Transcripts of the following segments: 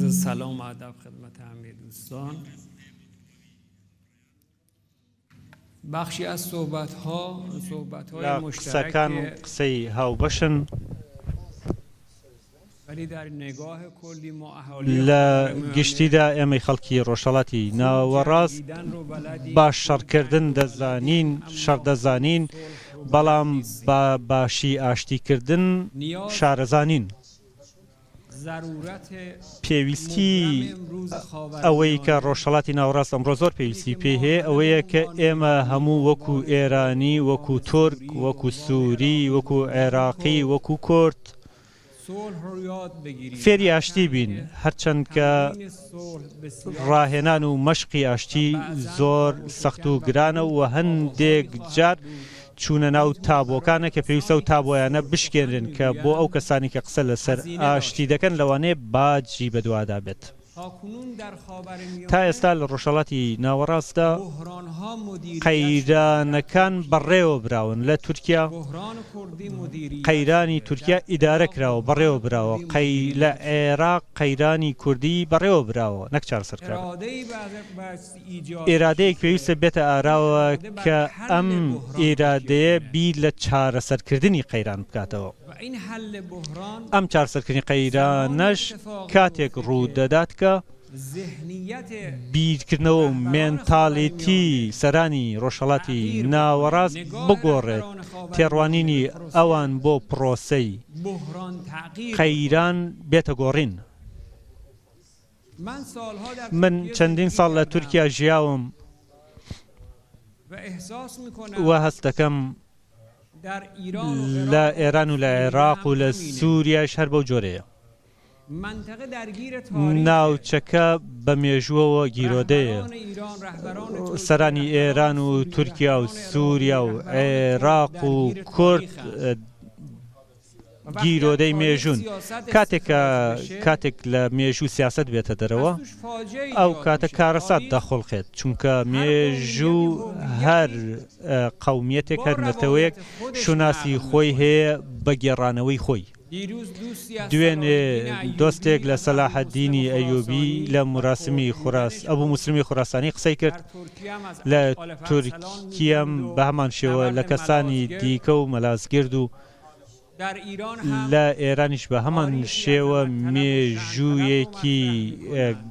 عرض سلام و ادب خدمت همه دوستان. بخشی از صحبت ها صحبت های لە مشترک قسەکان قسەی هاوبەشن. ولی در نگاه کلی ما اهالی لە گشتیدا ئێمەی خەڵکی ڕۆژهەڵاتی ناوەڕاست باش شەڕکردن دەزانین، شەڕ دەزانین، بەڵام بە باشی ئاشتیکردن شارەزا نین. پێویستی ئەوەی کە ڕۆژهەڵاتی ناوەڕاست ئەمڕۆ زۆر پێویستی پێی هەیە ئەوەیە کە ئێمە هەموو وەکو ئێرانی، وەکو تورک، وەکو سوری، وەکو عێراقی، وەکو کورد فێری ئاشتی بین، هەرچەند کە ڕاهێنان و مەشقی ئاشتی زۆر سەخت و گرانە و هەندێک جار چوونە ناو تابۆکانە کە پێویستە ئەو تابۆیانە بشکێنرێن کە بۆ ئەو کەسانی کە قسە لەسەر ئاشتی دەکەن لەوانەیە باجی بەدوادا بێت. تا ئێستا لە ڕۆژهەڵاتی ناوەڕاستدا قەیرانەکان بەڕێوە براون، لە تورکیا قەیرانی تورکیا ئیدارە کراوە، بەڕێوە براوە، لە عێراق قەیرانی کوردی بەڕێوە براوە نەک چارەسەر کرابێت. ئیرادەیەک پێویستە بێتە ئاراوە کە ئەم ئیرادەیە بیر لە چارەسەرکردنی قەیران بکاتەوە. ئەم چارەسەرکردنی قەیرانەش کاتێک ڕوودەدات کە بیرکردنەوە و مێنتالیتی سەرانی ڕۆژهەڵاتی ناوەڕاست بگۆڕێت، تێڕوانینی ئەوان بۆ پڕۆسەی قەیران بێتە گۆڕین. من چەندین ساڵ لە تورکیا ژیاوم و هەست دەکەم لە ئێران و لە عێراق و لە سووریایش هەر بەو جۆرەیە. ناوچەکە بە مێژووەوە گیرۆدەیە. سەرانی ئێران و تورکیا و سووریا و عێراق و کورد گیرۆدەی مێژوون. کاتێک کە کاتێک لە مێژوو سیاسەت بێتە دەرەوە، ئەو کاتە کارەسات دەخوڵقێت، چونکە مێژوو هەر قەومیەتێک، هەر نەتەوەیەک شوناسی خۆی هەیە بە گێڕانەوەی خۆی. دوێنێ دۆستێک لە سەلاحەدینی ئەیوبی لە موراسمی خوراس ئەبو موسلمی خوراسانی قسەی کرد، لە تورکیەم بە هەمان شێوە لە کەسانی دیکە و مەلازگرد و لە ئێرانیش بە هەمان شێوە مێژوویەکی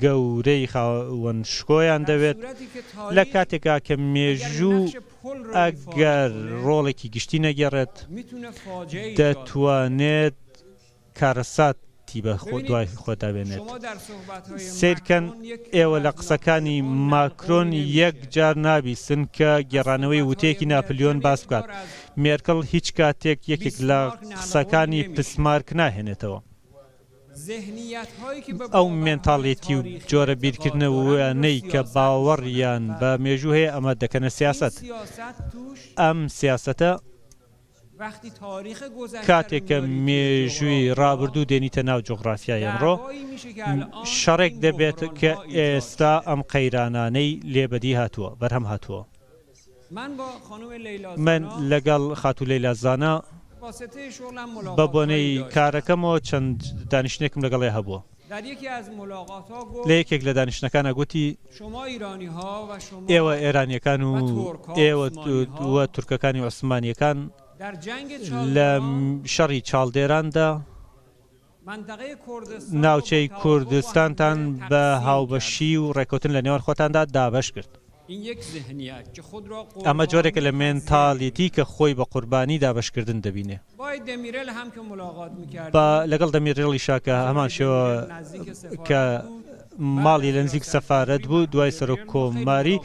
گەورەی خاوەن شکۆیان دەوێت، لە کاتێکا کە مێژوو ئەگەر ڕۆڵێکی گشتی نەگێڕێت دەتوانێت کارەساتی بە دوای خۆدا بێنێت. سەیرکەن ئێوە لە قسەکانی ماکرۆن یەک جار نابیستن کە گێڕانەوەی وتەیەکی ناپلیۆن باس بکات. مێرکڵ هیچ کاتێک یەکێک لە قسەکانی پسمارک ناهێنێتەوە. ئەو مێنتاڵیتی و جۆرە بیرکردنەوەیانەی کە باوەڕیان بە مێژوو هەیە ئەمە دەکەنە سیاسەت. ئەم سیاسەتە کاتێک کە مێژووی ڕابردوو دێنیتە ناو جوغرافیای ئەمڕۆ، شەڕێک دەبێت کە ئێستا ئەم قەیرانانەی لێ بەدی هاتووە، بەرهەم هاتووە. من لەگەڵ خاتوو لەیلا زانا بە بۆنەی کارەکەمەوە چەند دانیشتنێکم لەگەڵیا هەبووە. لە یەکێک لە دانیشتنەکانا گوتی، ئێوە ئێرانییەکان و ئێوە و تورکەکانی عوسمانییەکان لە شەڕی چاڵدێراندا ناوچەی کوردستانتان بە هاوبەشی و ڕێککەوتن لە نێوان خۆتاندا دابەش کرد. ئەمە جۆرێکە لە مێنتالیتی کە خۆی بە قوربانی دابەشکردن دەبینێ. با لەگەڵ دەمیرێڵیشا کە هەمان شێوە کە ماڵی لە نزیک سەفارەت بوو دوای سەرۆک کۆماری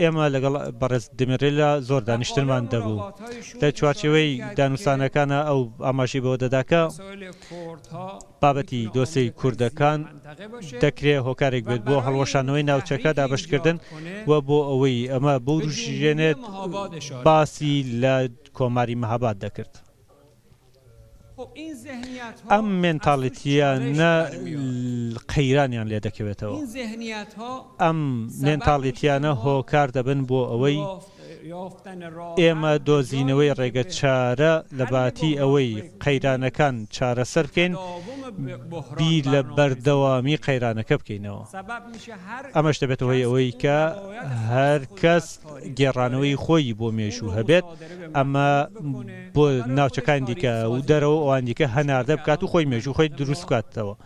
ئێمە لەگەڵ بەڕێز دەمیرێلا زۆر دانیشتنمان دەبوو. لە چوارچێوەی دانوستانەکانا ئەو ئاماژەی بەوە دەدا کە بابەتی دۆسێی کوردەکان دەکرێ هۆکارێک بێت بۆ هەڵوەشانەوەی ناوچەکە، دابەشکردن و بۆ ئەوەی ئەمە بوروژێنێت باسی لە کۆماری مەهاباد دەکرد. ئەم مێنتاڵیتییانە قەیرانیان لێ دەکەوێتەوە. ئەم مێنتاڵیتییانە هۆکار دەبن بۆ ئەوەی. ئێمە دۆزینەوەی ڕێگەچارە لە باتی ئەوەی قەیرانەکان چارەسەر بکەین، بیر لە بەردەوامی قەیرانەکە بکەینەوە. ئەمەش دەبێتە هۆی ئەوەی کە هەر کەس گێڕانەوەی خۆی بۆ مێژوو هەبێت، ئەمە بۆ ناوچەکانی دیکە و دەرەوە ئەوان دیکە هەناردە بکات و خۆی مێژوو خۆی دروست بکاتەوە.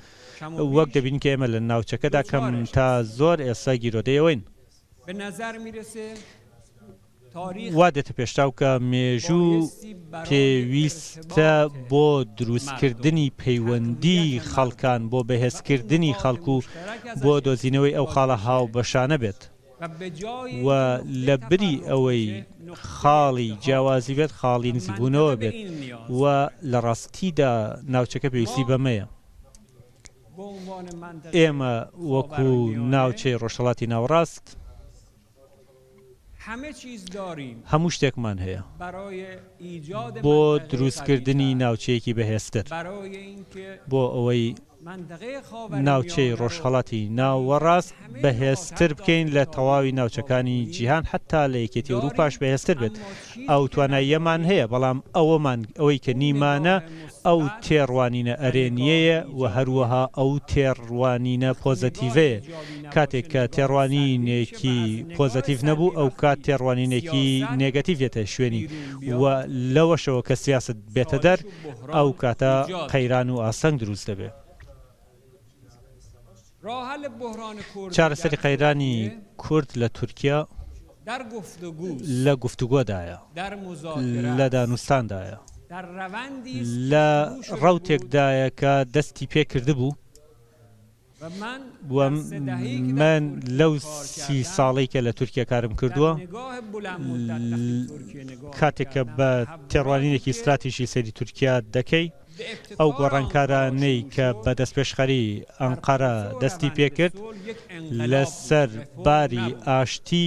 وەک دەبینین کە ئێمە لە ناوچەکەدا کەم تا زۆر ئێستا گیرۆدەی ئەوەین. وا دێتە پێشچاو کە مێژوو پێویستە بۆ دروستکردنی پەیوەندیی خەڵکان، بۆ بەهێزکردنی خەڵک و بۆ دۆزینەوەی ئەو خاڵە هاوبەشانە بێت و لە بری ئەوەی خاڵی جیاوازی بێت، خاڵی نزیکبوونەوە بێت و لە ڕاستیدا ناوچەکە پێویستی بەمەیە. ئێمە وەکو ناوچەی ڕۆژهەڵاتی ناوەڕاست هەموو شتێکمان هەیە بۆ دروستکردنی ناوچەیەکی بەهێزتر، بۆ ئەوەی ناوچەی ڕۆژهەڵاتی ناوەڕاست بەهێزتر بکەین لە تەواوی ناوچەکانی جیهان، حەتتا لە یەکێتی ئەوروپاش بەهێزتر بێت. ئەو تواناییەمان هەیە، بەڵام ئەوەمان ئەوەی کە نیمانە ئەو تێڕوانینە ئەرێنییەیە و هەروەها ئەو تێڕوانینە پۆزەتیڤەیە. کاتێک کە تێڕوانینێکی پۆزەتیڤ نەبوو، ئەوکات تێڕوانینێکی نێگەتیڤ دێتە شوێنی و لەوەشەوە کە سیاسەت بێتە دەر، ئەوکاتە قەیران و ئاستەنگ دروست دەبێ. چارەسەری قەیرانی کورد لە تورکیا لە گفتوگۆدایە، لە دانوستاندایە، لە ڕەوتێکدایە کە دەستی پێکردبوو و من لەو 30 ساڵەی کە لە تورکیا کارم کردووە، کاتێک کە بە تێڕوانینێکی ستراتیژی سەیری تورکیا دەکەی، ئەو گۆڕانکارانەی کە بە دەستپێشخەری ئەنقەرە دەستی پێکرد لەسەر باری ئاشتی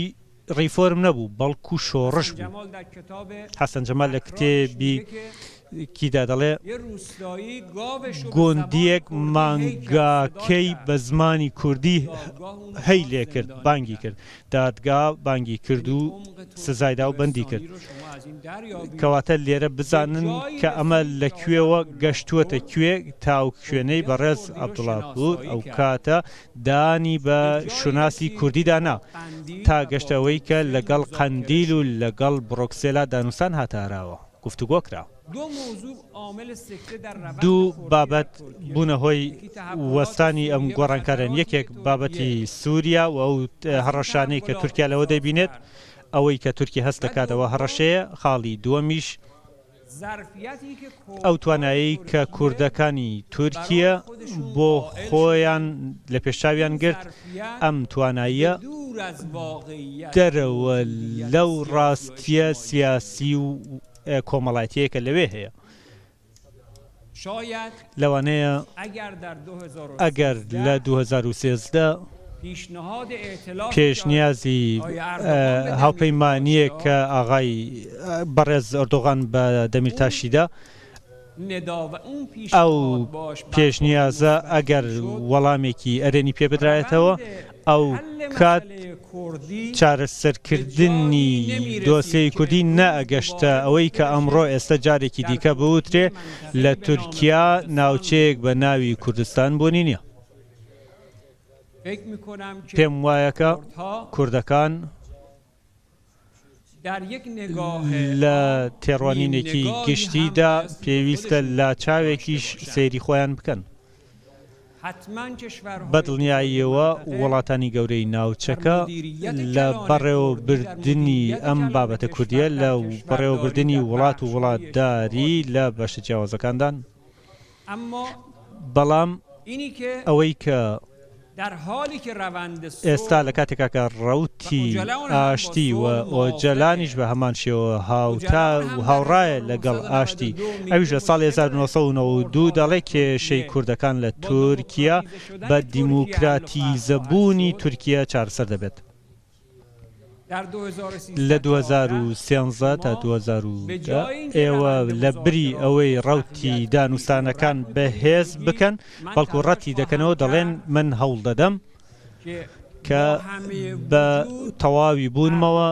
ڕیفۆرم نەبوو، بەڵکو شۆڕش بوو. حەسەن جەمال لە کتێبی کیدا دەڵێ، گوندییەک مانگاکەی بە زمانی کوردی هەی لێکرد، بانگی کرد. دادگا بانگی کرد و سزای دا و بەندی کرد. کەواتە لێرە بزانن کە ئەمە لە کوێوە گەشتووەتە کوێ تا ئەو شوێنەی بەڕێز عەبدوڵا گول ئەوکاتە دانی بە شوناسی کوردیدا نا تا گەشتە ئەوەی کە لەگەڵ قەندیل و لەگەڵ بڕۆکسێلا دانوستان هاتە ئاراوە، گفتوگۆ کرا. دوو بابەت بوونە هۆی وەستانی ئەم گۆڕانکاریان، یەکێک بابەتی سووریا و ئەو هەڕەشانەی کە تورکیا لەوە دەیبینێت، ئەوەی کە تورکیا هەست دەکات ئەوە هەڕەشەیە، خاڵی دووەمیش ئەو توانایەی کە کوردەکانی تورکیە بۆ خۆیان لە پێشچاویان گرت، ئەم تواناییە دەرەوە لەو ڕاستییە سیاسی و کۆمەڵایەتییە کە لەوێ هەیە. لەوانەیە ئەگەر لە 2013 پێشنیازی هاوپەیمانییەک کە ئاغای بەڕێز ئەردۆغان بە دەمیرتاشی دا، ئەو پێشنیازە ئەگەر وەڵامێکی ئەرێنی پێ بدرایەتەوە، ئەو کات چارەسەرکردنی دۆسیەی کوردی نەئەگەشتە ئەوەی کە ئەمڕۆ ئێستا جارێکی دیکە بوترێ لە تورکیا ناوچەیەک بە ناوی کوردستان بوونی نییە. پێم وایە کە کوردەکان لە تێڕوانینێکی گشتیدا پێویستە لاچاوێکیش سەیری خۆیان بکەن. بەدڵنیاییەوە وڵاتانی گەورەی ناوچەکە لە بەڕێوەبردنی ئەم بابەتە کوردییە، لە بەڕێوەبردنی وڵات و وڵاتداری لە بەشە جیاوازەکاندان. بەڵام ئەوەی کە ئێستا لە کاتێکا کە ڕەوتی ئاشتی و ئۆجەلانیش بە هەمان شێوە هاوتا و هاوڕایە لەگەڵ ئاشتی، ئەویش لە ساڵی 1992 دەڵێ کێشەی کوردەکان لە تورکیا بە دیموکراتیزەبوونی تورکیا چارەسەر دەبێت. لە 2013 تا 2010 ئێوە لە بری ئەوەی ڕەوتی دانوستانەکان بەهێز بکەن، بەڵکو ڕەتی دەکەنەوە دەڵێن من هەوڵ دەدەم. کە بە تەواوی بوونمەوە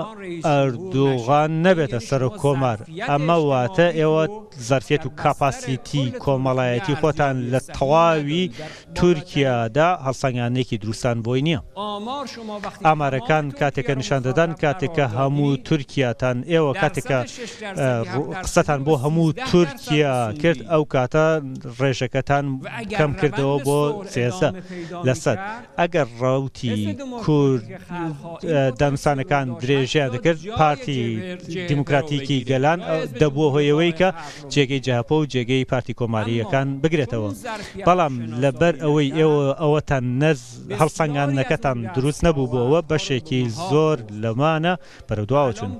ئەردۆغان نەبێتە سەرۆک کۆمار. ئەمە واتە ئێوە زەرفیەت و کاپاسیتی کۆمەڵایەتی خۆتان لە تەواوی تورکیادا هەڵسەنگاندنێکی دروستان بۆی نییە. ئامارەکان کاتێک کە نیشان دەدەن کاتێک کە هەموو تورکیاتان ئێوە کاتێک کە قسەتان بۆ هەموو تورکیا کرد ئەو کاتە ڕێژەکەتان کەم کردەوە بۆ 13 لەسەد. ئەگەر ڕەوتی کورد دانوستانەکان درێژەیان دەکرد پارتی دیموکراتیکی گەلان دەبووە هۆی ئەوەی کە جێگەی جەهەپە و جێگەی پارتی کۆمارییەکان بگرێتەوە. بەڵام لەبەر ئەوەی ئێوە ئەوەتان نەز هەڵسەنگاندنەکەتان دروست نەبوو بۆوە بەشێکی زۆر لەمانە بەرەو دواوە چوون.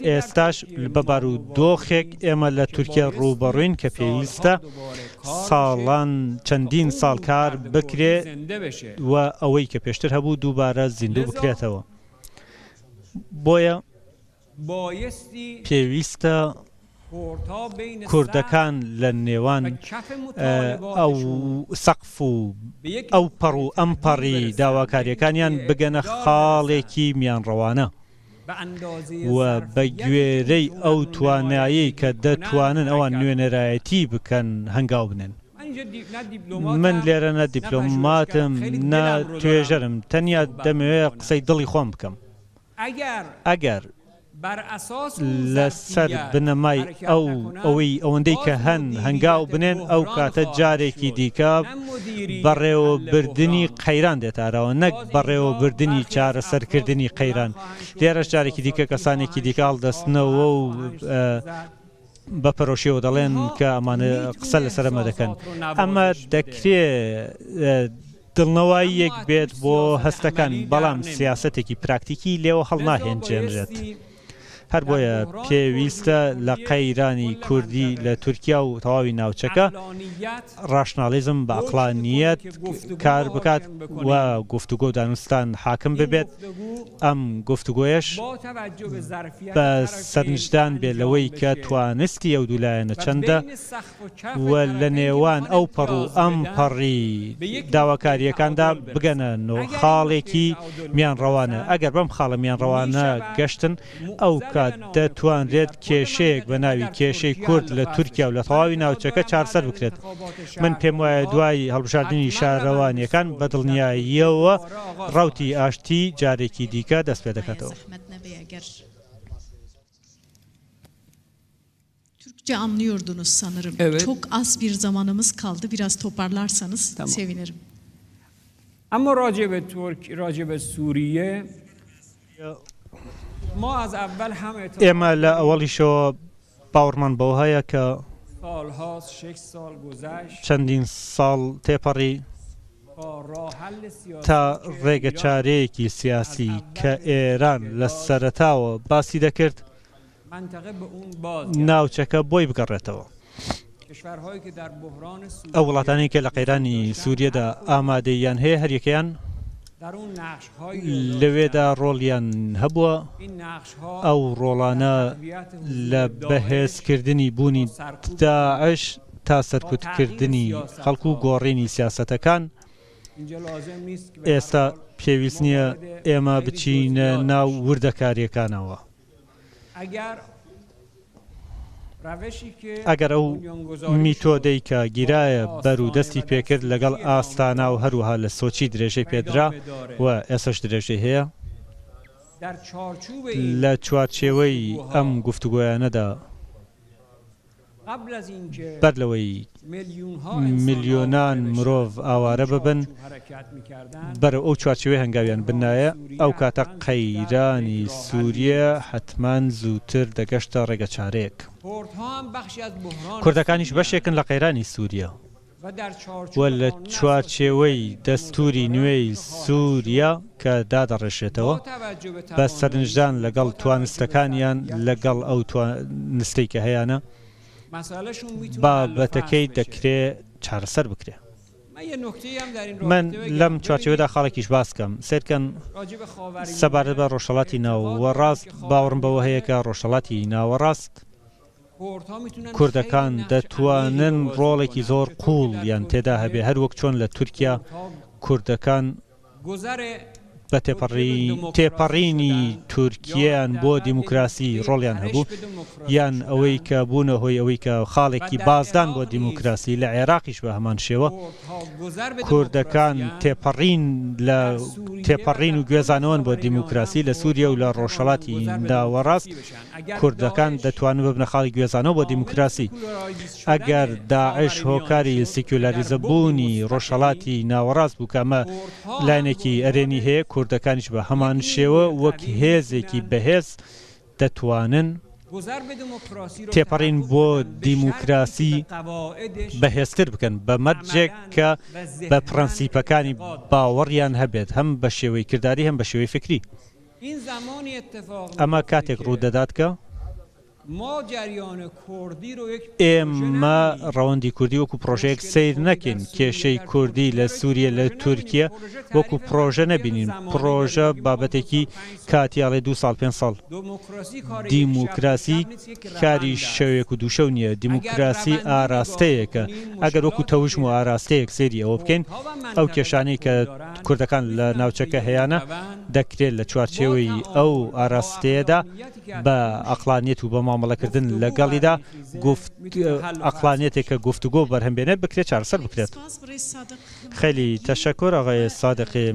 ئێستاش بە بارودۆخێک ئێمە لە تورکیە ڕووبەڕووین کە پێویستە ساڵان چەندین ساڵ کار بکرێ و ئەوەی کە پێشتر هەبوو دووبارە زیندوو بکرێتەوە. بۆیە پێویستە کوردەکان لە نێوان ئەو سەقف و ئەو پەڕ و ئەم پەڕی داواکارییەکانیان بگەنە خاڵێکی میانڕەوانە و بە گوێرەی ئەو توانایەی کە دەتوانن ئەوان نوێنەرایەتی بکەن هەنگاو بنێن. من لێرە نە دیپلۆماتم نە توێژەرم، تەنیا دەمەوێ قسەی دڵی خۆم بکەم. ئەگەر لەسەر بنەمای ئەو ئەوەی ئەوەندەی کە هەن هەنگاو بنێن ئەو کاتە جارێکی دیکە بەڕێوەبردنی قەیران دێتە ئاراوە نەک بەڕێوەبردنی چارەسەرکردنی قەیران لێرەش جارێکی دیکە کەسانێکی دیکە هەڵدەستنەوە و بە پەرۆشیەوە دەڵێن کە ئەمانە قسە لەسەر ئەمە دەکەن. ئەمە دەکرێ دڵنەواییەک بێت بۆ هەستەکان، بەڵام سیاسەتێکی پراکتیکی لێوە هەڵناهێنجێنرێت. هەر بۆیە پێویستە لە قەیرانی کوردی لە تورکیا و تەواوی ناوچەکە ڕاشناڵیزم بە ئەقڵانییەت کار بکات و گفتوگۆ و دانوستان حاکم ببێت. ئەم گفتوگۆیەش بە سەرنجدان بێ لەوەی کە توانستی ئەو دوو لایەنە چەندە و لە نێوان ئەو پەڕ و ئەم پەڕی داواکارییەکاندا بگەنە خاڵێکی میانڕەوانە. ئەگەر بەم خاڵە میانڕەوانە گەشتن، ئەو کات دەتوانرێت کێشەیەک بە ناوی کێشەی کورد لە تورکیا و لە تەواوی ناوچەکە چارەسەر بکرێت. من پێموایە دوای هەڵبژاردنی شارەوانییەکان بە دڵنیاییەوە ڕەوتی ئاشتی جارێکی دیکە دەست پێدەکاتەوە. Türkçe anlıyordunuz sanırım. Evet. Çok az bir zamanımız kaldı. Biraz toparlarsanız Tamam. sevinirim. اما راجع به ترک راجع به سوریه ما از اول هم اعتقاد ئێمە لە ئەوەڵیشەوە باوەڕمان بەوە هەیە کە سالهاست شش سال گذشت چەندین ساڵ تێپەڕی تا راه حل سیاسی تا که ایران ڕێگەچارەیەکی سیاسی کە ئێران لە سەرەتاوە باسی دەکرد ناوچەکە بۆی بگەڕێتەوە. ئەو وڵاتانەی کە لە قەیرانی سووریەدا ئامادەییان هەیە هەریەکەیان لەوێدا ڕۆڵیان هەبووە، ئەو ڕۆڵانە لە بەهێزکردنی بوونی داعش تا سەرکوتکردنی خەڵک و گۆڕینی سیاسەتەکان، ئێستا پێویست نییە ئێمە بچینە ناو وردەکارییەکانەوە. ئەگەر ئەو میتۆدەی کە گیرایە بەر و دەستی پێکرد لەگەڵ ئاستانا و هەروەها لە سۆچی درێژەی پێدرا و ئێستاش درێژەی هەیە، لە چوارچێوەی ئەم گفتوگۆیانەدا بەر لەوەی ملیۆنان مرۆڤ ئاوارە ببن، بەرەو ئەو چوارچێوەی هەنگاویان بنایە، ئەو کاتە قەیرانی سووریە حەتمان زووتر دەگەشتە ڕێگەچارەیەک. کوردەکانیش بەشێکن لە قەیرانی سووریە و لە چوارچێوەی دەستووری نوێی سووریا کە دادەڕێژرێتەوە، بە سەرنجدان لەگەڵ توانستەکانیان لەگەڵ ئەو توانستەی کە هەیانە، بابەتەکەی دەکرێ چارەسەر بکرێ. من لەم چوارچێوەدا خاڵێکیش باس کەم. سەیرکەن سەبارەت بە ڕۆژهەڵاتی ناوەڕاست، باوەڕم بەوە هەیە کە ڕۆژهەڵاتی ناوەڕاست کوردەکان دەتوانن ڕۆڵێکی زۆر قووڵیان تێدا هەبێ، هەر وەک چۆن لە تورکیا کوردەکان. بە تێپەڕینی تورکیەیان بۆ دیموکراسی ڕۆڵیان هەبوو، یان ئەوەی کە بوونە هۆی ئەوەی کە خاڵێکی بازدان بۆ دیموکراسی، لە عێراقیش بە هەمان شێوە کوردەکان تێپەڕین لە تێپەڕین و گوێزانەوەن بۆ دیموکراسی لە سووریە و لە ڕۆژهەڵاتی ناوەڕاست کوردەکان دەتوانن ببنە خاڵی گوێزانەوە بۆ دیموکراسی. ئەگەر داعش هۆکاری سیکولاریزە بوونی ڕۆژهەڵاتی ناوەڕاست بوو کە ئەمە لایەنێکی ئەرێنی هەیە، کوردەکانیش بە هەمان شێوە وەک هێزێکی بەهێز دەتوانن تێپەڕین بۆ دیموکراسی بەهێزتر بکەن بە مەرجێک کە بە پرەنسیپەکانی باوەڕیان هەبێت هەم بە شێوەی کرداری هەم بە شێوەی فکری. ئەمە کاتێک ڕوودەدات کە. ئێمە ڕەوەندی کوردی وەکو پڕۆژەیەک سەیر نەکەین، کێشەی کوردی لە سوریە لە تورکیە وەکو پڕۆژە نەبینین، پڕۆژە بابەتێکی کاتیە ئەڵێ دوو ساڵ پێنج ساڵ، دیموکراسی کاری شەوێک و دوو شەو نییە، دیموکراسی ئاراستەیەکە، ئەگەر وەکو تەوژم و ئاراستەیەک سەیری ئەوە بکەین ئەو کێشانەی کە کوردەکان لە ناوچەکە هەیانە دەکرێت لە چوارچێوەی ئەو ئاراستەیەدا بە ئەقڵانیەت و بە مامەڵەکردن لەگەڵیدا گفت ئەقڵانیەتێک کە گفتوگۆ بەرهەم بێنێت بکرێت چارەسەر بکرێت. خیلی تشکر آقای صادقی.